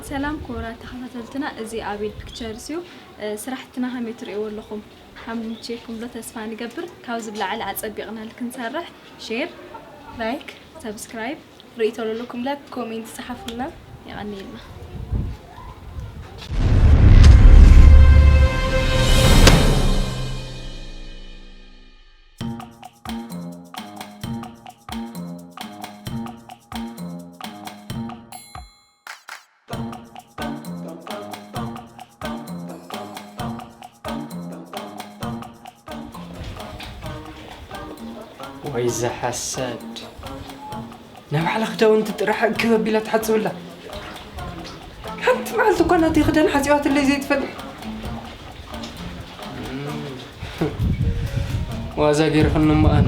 ሰላም ክቡራት ተኸታተልትና፣ እዚ ኣቤል ፒክቸርስ እዩ። እ፣ ስራሕትና ከመይ ትርእይዎ ኣለኹም? ከም ዝምችየኩም ዶ ተስፋ ንገብር። ካብዚ ብላዕሊ ኣጸቢቕና ክንሰርሕ፣ ሼር፣ ላይክ፣ ሰብስክራይብ፣ ርእይቶ ዘለኩም ለ ኮሜንት ጸሓፉልና። የቐንየልና። ወይ ዝሐሰድ። ናይ ባዕላ ክዳውንቲ ጥራሕ እክብ ኣቢላ ትሓጽብላ። ሓንቲ መዓልቲ እኳ ናተይ ክዳን ሓጺባትለይ ዘይትፈልጥ። ዋዛ ገይርኽኒ እሞ ኣነ።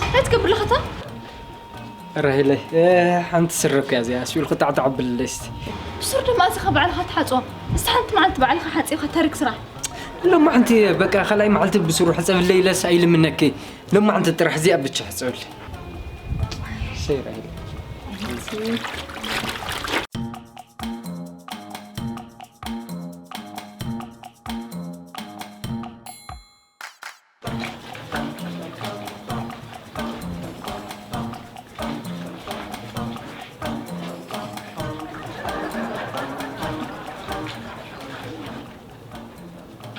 እንታይ ትገብር ኣለኻ እታ? ራሄለይ፣ እ፣ ሓንቲ ስረ እኮ እያ እዚኣ፣ ስኢሉ ክጣዕጣዕ ኣብለለይ እስቲ። ብሱር ድማ እዚኻ ባዕልኻ ትሓጽቦ። እስቲ ሓንቲ መዓልቲ ባዕልኻ ሓጺብካ ተሪክ ስራሕ። ሎማዓንቲ በቃ ካልኣይ መዓልቲ ብሱሩ ሕጸብለይ ኢለስ ኣይልምነኪ። ሎማዓንቲ ጥራሕ እዚኣ ብቻ ሕጸብለይ። ሰይ ራሄለይ።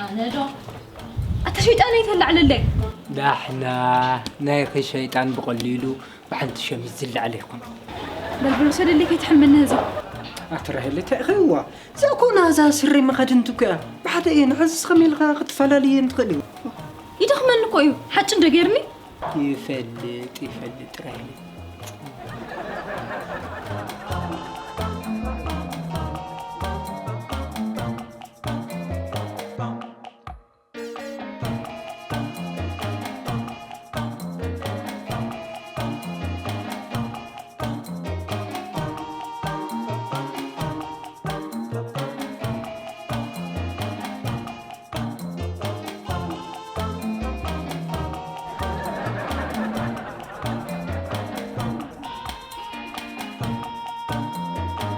ኣነ ዶ? ኣታ ሸይጣን ኣይተላዕለለይ። ዳሕና ናይኺ ሸይጣን ብቐሊሉ ብሓንቲ ሸሚዝ ዝለዓል ኣይኮነን። በልበል ውሰደለይ ከይትሕልመኒ ህዝብ። ኣቲ ራሄል፣ እንታይ ኢኺ እዋ? እዛ እኮ ናዛ ስረይ መኻድንቲ እኮ እያ። ብሓደ እየ ንሕዝስ ከመይ ኢልካ ክትፈላልየን ትኽእል እዩ? ይደኽመኒ እኮ እዩ። ሓጭ እንዶ ገይርኒ? ይፈልጥ፣ ይፈልጥ ራሄል።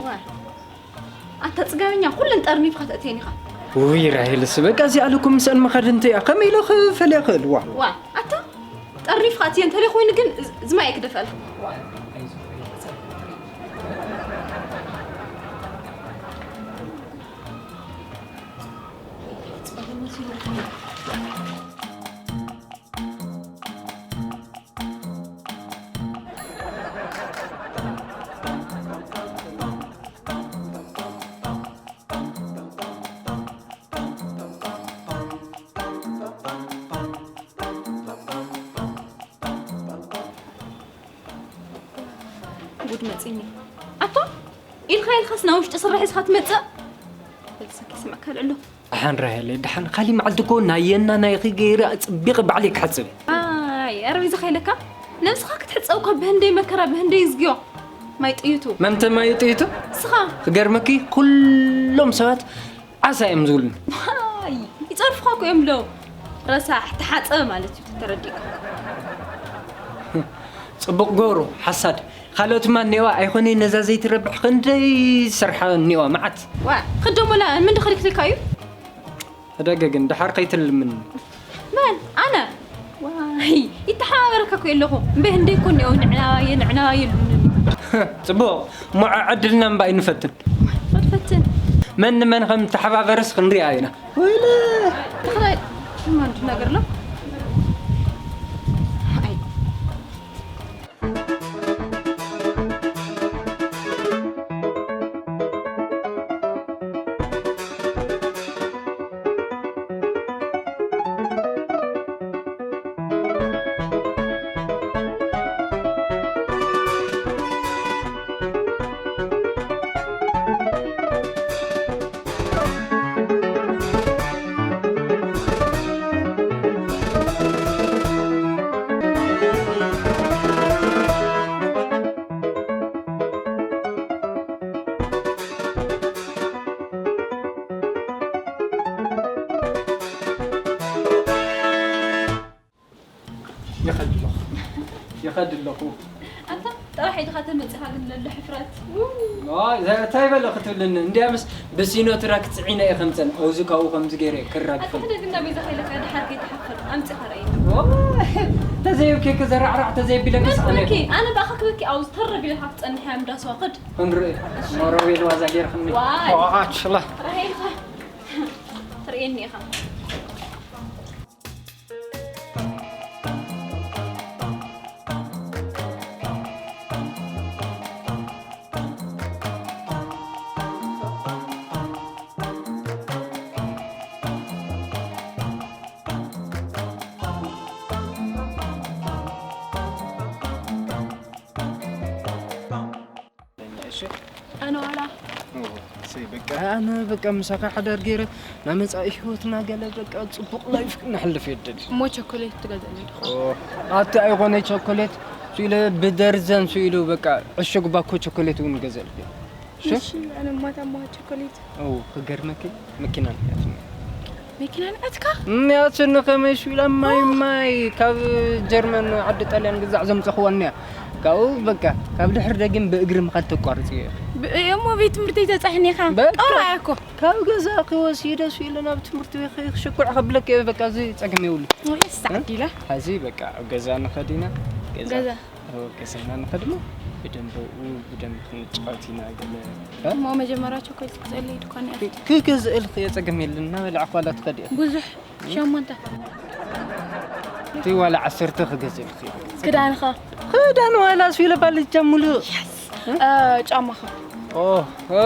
ዋ፣ ኣታ ጽጋበኛ፣ ኩለን ጠርኒፍካ ተእትየን ኢኻ። ውይ ራሄልስ፣ በቃ እዚኣ ልኩም ምስአን መኻድንቲ እያ። ከመይ ኢለ ክፈልያ ክእል? ዋ። ዋ፣ ኣታ ጠርኒፍካ እትየን እንተደይ ኮይኑ ግን፣ እዚ ማይ ክደፈልካ። ዋ። ጉድ መጺኒ። ኣቶ ኢልካ ኢልካስ ናብ ውሽጢ ስራሕ ኢስካ ትመጽእ? በልሰኪ ስምዕካ ልዕሎ። ደሓን ራሄለይ፣ ደሓን። ካሊ መዓልቲ እኮ ናየና ናይኺ ገይረ ኣጽቢቐ ባዕለይ ክሓጽብ። ኣይ፣ ኣረቢዛ ከይለካ ነብስኻ ክትሕጸብ እኳ ብህንደይ መከራ፣ ብህንደይ ዝግዮ። ማይ ጥይቱ። መን ተማይ ጥይቱ? ንስኻ። ክገርመኪ፣ ኩሎም ሰባት ዓሳ እዮም ዝብሉኒ። ዋይ፣ ይጸርፉኻ እኮ እዮም ለው። ረሳሕ፣ ተሓጸበ ማለት እዩ፣ ተረዲእካ። ጽቡቕ ገብሩ፣ ሓሳድ። ካልኦትማ እኔዋ ኣይኮነይ ነዛ ዘይትረብሕ ክንደይ ዝሰርሓ እኔዋ፣ መዓት። ዋ፣ ክደሞላ፣ ምን ድኽልክልካ እዩ? ዕዳጋ ግን ደሓር ከይትልምኒ። መን? ኣነ? ዋይ፣ ይተሓባበረካ እኮ የለኹ። እምበይ ህንደይ እኮ እኒኦ፣ ንዕናባየ፣ ንዕናባየ ይብሉኒ። ጽቡቕ፣ እሞ ዕድልና እምባ ኣይንፈትን። ኣይትፈትን። መን ንመን ከም ተሓባበርስ ክንሪኣ ኢና። ወይለ! ተኽላይ፣ ሽማ እንድናገር ኣሎ። ኣይ። ይኸድ ኣለኹ። ይኸድ ኣለኹ። ኣታ ጥራሕ ኢድኻ ተመጺኻ ግን ለሎ ሕፍረት። ዋይ፣ እንታይ በለ ክትብልኒ? እንዲያምስ ብሲኖ ትራክ ጽዒነ እየ ከምጸን። ኣውዚ ካብኡ ከምዚ ገይረ ክራግፈን። ኣታ ሕደግና ቤዛ ከይለካ ድሓር ከይትሓፍር ኣምጺኻ ርኣየኒ። ዋይ፣ ተዘይብኪ ክዘራዕራዕ ተዘይቢለክስ ኣነ። መትበኪ፣ ኣነ ብኣኻ ክበኪ ኣውዚ ተረብ ኢለካ ክትጸንሕ እያ ምዳስዋ ክድ። ክንርኢ። እሺ። ሞሮቤል ዋዛ ገይርክኒ። ዋይ። ዋዓችላ። ጥራሕ ኢልካ ትርእየኒ ኢኻ። እሺ። ኣነ ዋላ እወ፣ እሰይ፣ በቃ ኣነ በቃ ምሳኻ ሓዳር ገይረ ናብ መጻኢ ህይወትና ገለ በቃ ጽቡቕ ላይፍ ክነሕልፍ የደሊ። እሞ ቸኮሌት ትገዝእለይ ዲኻ? ኦ፣ ኣቲ ኣይኾነ ቸኮሌት ስኢሉ ብደርዘን ስኢሉ በቃ ዕሹግ ባኮ ቸኮሌት እውን ገዘልክ። እሺ? እሺ፣ ኣነ ማታ ማ ቸኮሌት። ኦ፣ ክገርመኪ መኪና ንያትኒ። መኪና ንኣትካ? ንያትኒ ከመይ ስኢላ ማይ ማይ ካብ ጀርመን ዓዲ ጣልያን ግዛዕ ዘምጸኽዋ እኒያ። ካብኡ በቃ ካብ ድሕር ደጊም ብእግሪ ምኻድ ተቋርጽ እየ። ብ-፣ እሞ ቤት ትምህርተይ ተጻሕኒ ኢኻ? በቃ። ኦ፣ ኣኮ። ካብ ገዛ ክወስደ ስኢለ ናብ ትምህርቲ ቤት ክሽኩዕ ከብለክ እየ፣ በቃ እዚ ጸገም የብሉ። ወይ ሳዕዲላ። እ? ሐዚ በቃ ኣብ ገዛ ንኸድ ኢና። ገዛ። ገዛ። ኣብ ገዛና ንኸድ እሞ ብደንብ ኣብኡ ብደንብ ክንጫወት ኢና ገለ። እ? እሞ መጀመርያ ቸኮሌት ክገዝእለይ ድኳን እያ። ክ-፣ ክገዝእልክ እየ፣ ጸገም የለን። እናበላዕክ ዋላ ትኸድ እየ። ብዙሕ ሸሞንተ። እቲ ዋላ ዓሰርተ ክገዝእልክ እየ። ክዳንኻ? ክዳን ዋላ ስኢለ ባልጃ ሙሉእ። እ፣ ጫማኻ? ኦ፣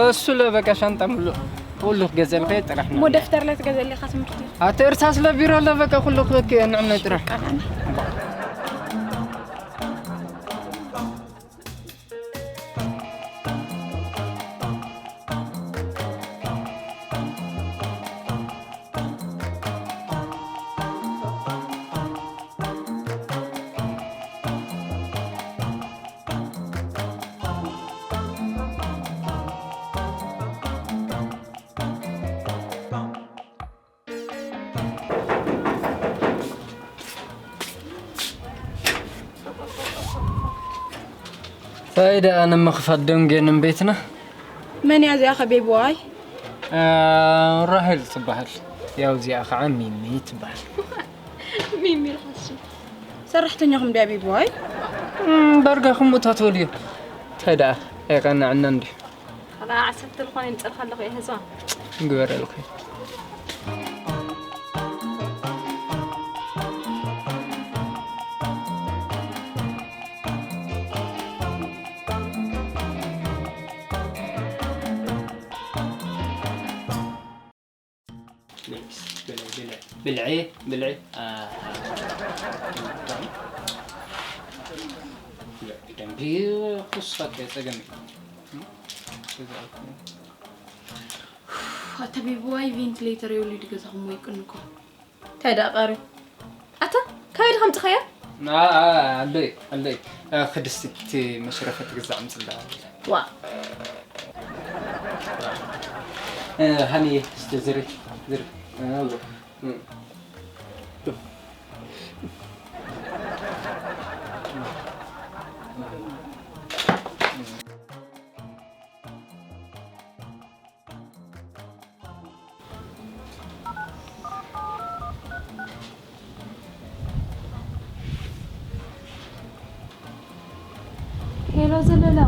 እሱ ለ በቃ ሻንጣ ሙሉእ። ኩሉ ክገዘልከ ጥራሕ እሞ ነው። ደፍተር ለ ትገዘልካ ትምህርቲ? ኣቲ እርሳስ ለ ቢሮ ለ በቃ ኩሉ ክክ ንዕነ ጥራሕ። እንታይ ደኣ ንምኽፋት ደንጌ ንም ቤትና? መን እያ እዚኣ ከ ቤቢዋይ? እ፣ ራሄል ትበሃል። ያው እዚኣ ኸዓ ሚሚ ትበሃል። ሚሚ ርሓሱ። ሰራሕተኛኹም ድያ ቤቢዋይ? እም፣ ዳርጋ ከምኡ እታ ትበልዮ። እንታይ ደኣ ኣይቐንዐናን ድዩ? ኸላ ዓሰርተ ዝኾነ ይምጸልካ ኣለኹ እየ ህዝባ። ግበረልኺ። ብልዒ፣ ብልዒ፣ ብልዒ። ኣሃ። ብደንቢ ክውስኸካ እየ፣ ጸገም የለን። ኣታ ቤቢዋይ ቬንቲሌተር የብሉ ድዩ ገዛኹም ወይ ቅንኮ? እንታይ ደኣ ቀርዩ? ኣታ፣ ካበይ ዲኻ ኣምጺኻያ? ኣ፣ ኣ፣ ኣሎይ፣ ኣሎይ። እ፣ ክድስቲ፣ እቲ መሽረፈት ትግዛዕ ኣምጽላ። ዋ። እ፣ ሃኒ፣ እስቲ ዝሪ፣ ዝሪ። እ፣ እ። ሄሎ ዘለላ፣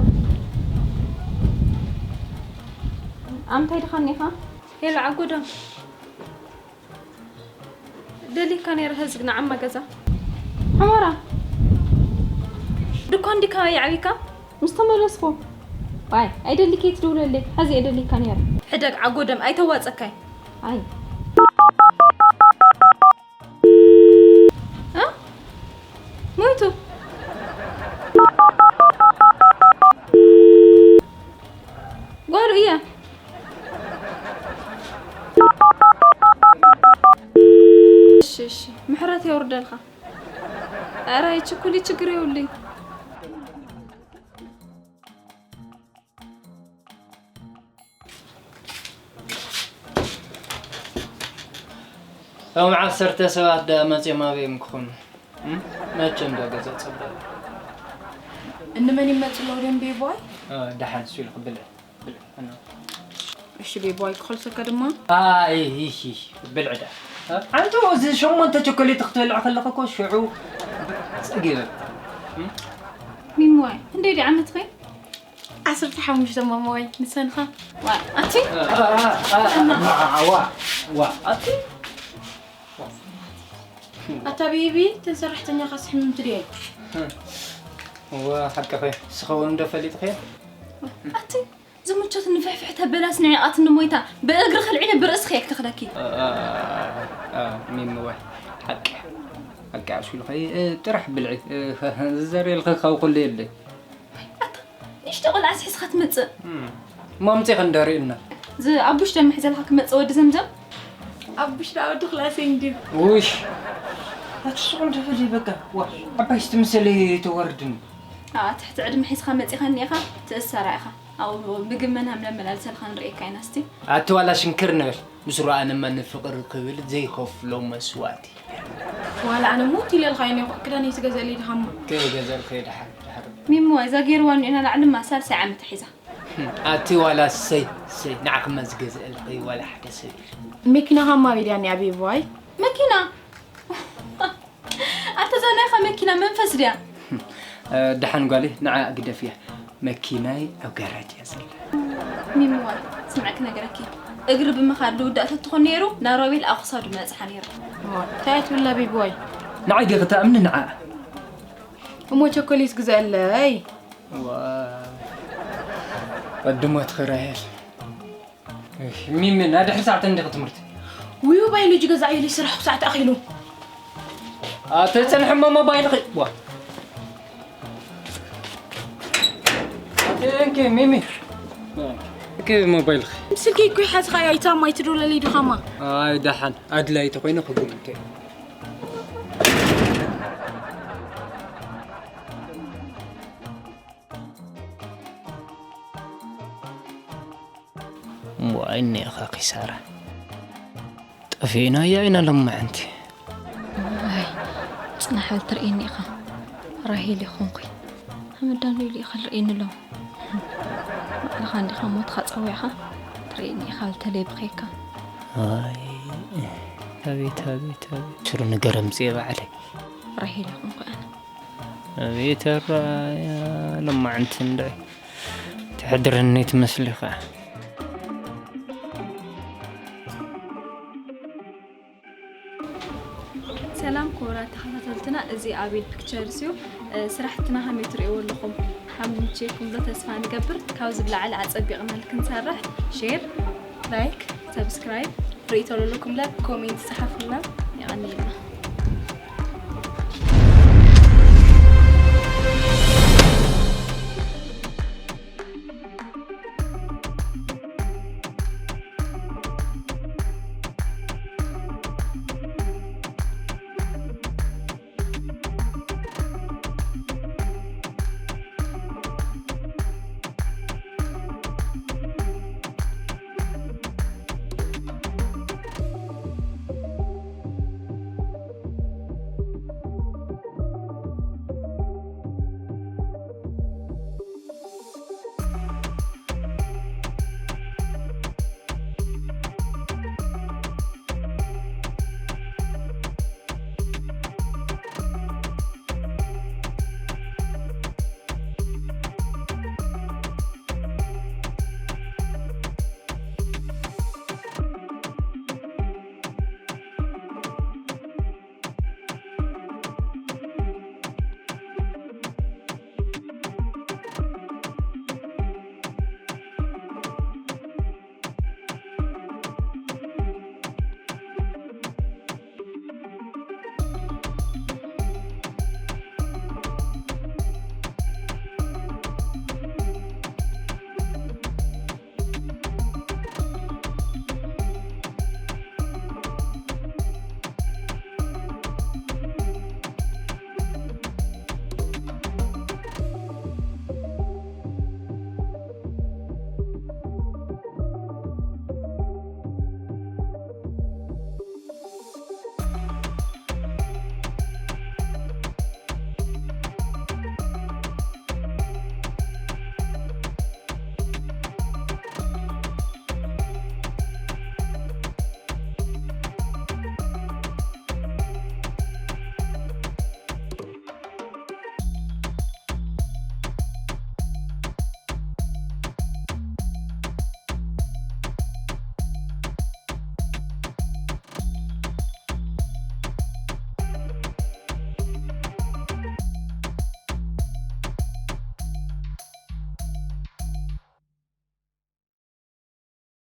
ኣምታይ ድኻ እኒኻ? ሄሎ ዓጎዶ፣ ደሊካ ነይረ ህዝግ ንዓማ ገዛ። ሑመራ፣ ድኳን ዲካ የዕቢካ? ምስ ተመለስኩ። ዋይ፣ ኣይደሊከይ ትድውለለይ። ሐዚ እየ ደሊካ ነይረ። ሕደግ ዓጎደም ኣይተዋጸካይ። ኣይ። እ? ሞይቱ። ጓሉ እያ። እሺ፣ እሺ፣ ምሕረት የውርደልካ። ኧረ ኣይችኩሊ፣ ችግር የብሉይ። እቶም ዓሰርተ ሰባት ደኣ መጺኦም ኣበይ እዮም ክኾኑ? እም? መቸም ዶ ገዛ ጸበል? እንመን ይመጽ ኣለዉ ደም ቤቦይ? ደሓን ሱ ኢሉ ክብል ብልዕ። እሺ ቤቦይ ክኸልሰካ ድማ። ኣይ ይሂ ብልዕ ዳ። ኣንተ እዚ ሸሞንተ ቸኮሌት ክትበልዕ ከለኻ እኮ ሽዑ ጸጊበ። ሚሞይ እንዴ ዲ ዓመትኺ? ዓሰርተ ሓሙሽተ ማማይ ንሰንኻ። ኣቲ ዋ ዋ ኣቲ ኣታ ቤቢ ተን ሰራሕተኛ ካስ ሕምምቲ ድየ ዋ ሓቅኺ ስኸውን ዶ ፈሊጥኺ ኣቲ ዝምቾት ንፍሕፍሕ ተበላስ ንዕቃት ንሞይታ ብእግሪ ከልዒለ ብርእስኺ የክተኽለኪ ሚምወ ሓቂ ሓቂ ኣስሉኸ ጥራሕ ብልዒ ዝዘርየልኸ ካብ ኩሉ የለይ ንሽተ ቆልዓ ስሒስካ ትመፅእ ማምፅእ ክንደርእና ኣቡሽ ደምሕ ዘልካ ክመፅእ ወዲ ዘምዘም ኣቡሽ ዳ ወዲ ክላሰይ እንድዩ ውሽ ኣትስቁም ተፈሊ በቃ ዋ ዓባይ ስትምሰለ ተወርድን ትሕቲ ዕድመ ሒዝካ መፂኻ እኒኢኻ ትእሰራ ኢኻ ኣብኡ ምግብ መን ሃምለ መላልሰልካ ንርእየካ ኢና ስቲ ኣቲ ዋላ ሽንክር ንብል ምስ ረኣንማ ንፍቕሪ ክብል ዘይኸፍሎ መስዋእቲ ዋላ ኣነ ሙት ኢለልካ እየ እኮ ክዳነይ ትገዝእለይ ድኻ እሞ ከይገዘእልከ ድሓር ድሓር ሚሞ እዛ ገይርዋ እኒኦ ናላዕሊ ማ ሳልሳይ ዓመት ሒዛ ኣቲ ዋላ ሰይ ሰይ ንዓኽማ ዝገዝእልኺ ዋላ ሓደ ሰብ ኢሉ መኪናኻ እማ ኣበይ ድያ እኒኣ ቤቢ ዋይ መኪና ኣታ እዛ ናይኻ መኪና መንፈስ ድያ ደሓን ጓለይ ንዓ ግደፍያ መኪናይ ኣብ ጋራጅ እያ ዘላ ሚምዋይ ስምዐ ክነገረኪ እግሪ ብምኻድ ልውዳእ ተትኾን ነይሩ ናብ ሮቤል ኣብ ክሳዱ መፅሓ ነይሩ እንታይ ትብላ ቤቢ ዋይ ንዓይ ዲኺ ተኣምኒ ንዓ እሞ ቸኮሌት ግዘአለይ ወዲ ሞት ኽራሄል ሚሚ ናይ ድሕሪ ሰዓት እንዲኺ ትምህርቲ ውዩ ባዮሎጂ ገዛ እዩ ስራሕ ሰዓት ኣኺሉ ኣተፀንሕሞ ሞባይልኺ ዋ እንኪ ሚሚ እንኪ ሞባይልኺ ስልኪ እኮ ይሓዝኻዮ ይታማ ይትደውለለይ ድኻማ ኣይ ደሓን ኣድላይ ተኾይነ ክጉም እንተ እሞ ኣይኔኻ ኪሳራ ጠፊእናያ ኢና ሎማዕንቲ። ዋይ ጽናሕ በል ትርእየኒ ኢኻ ራሄል ይኾንኩይ ኣመዳን ኢሉ ኢኻ ልርእየኒ ኣሎ ባዕልኻ እንዲኻ ሞትኻ ጸዊዕኻ ትርእየኒ ኢኻ ልተለይ ብኸይካ ኣይ ኣቤት ኣቤት ኣቤት ስሩ ንገረምጽ እየ ባዕለይ ራሄል ይኾንኩ ኣነ ኣቤት ኣራያ ሎማዕንቲ እንድዒ ትሕድረኒ ትመስሊ ኸዓ ሰላም ክቡራት ተኸታተልትና፣ እዚ ኣቤል ፒክቸርስ እዩ። ስራሕትና ከመይ ትርእይዎ ኣለኹም? ከም ዝምችየኩም ዶ ተስፋ ንገብር። ካብዚ ብላዕሊ ኣጸቢቕና ክንሰርሕ ሼር፣ ላይክ፣ ሰብስክራይብ፣ ርእይቶ ለለኩም ለ ኮሜንት ጸሓፉልና። የቐንየልና።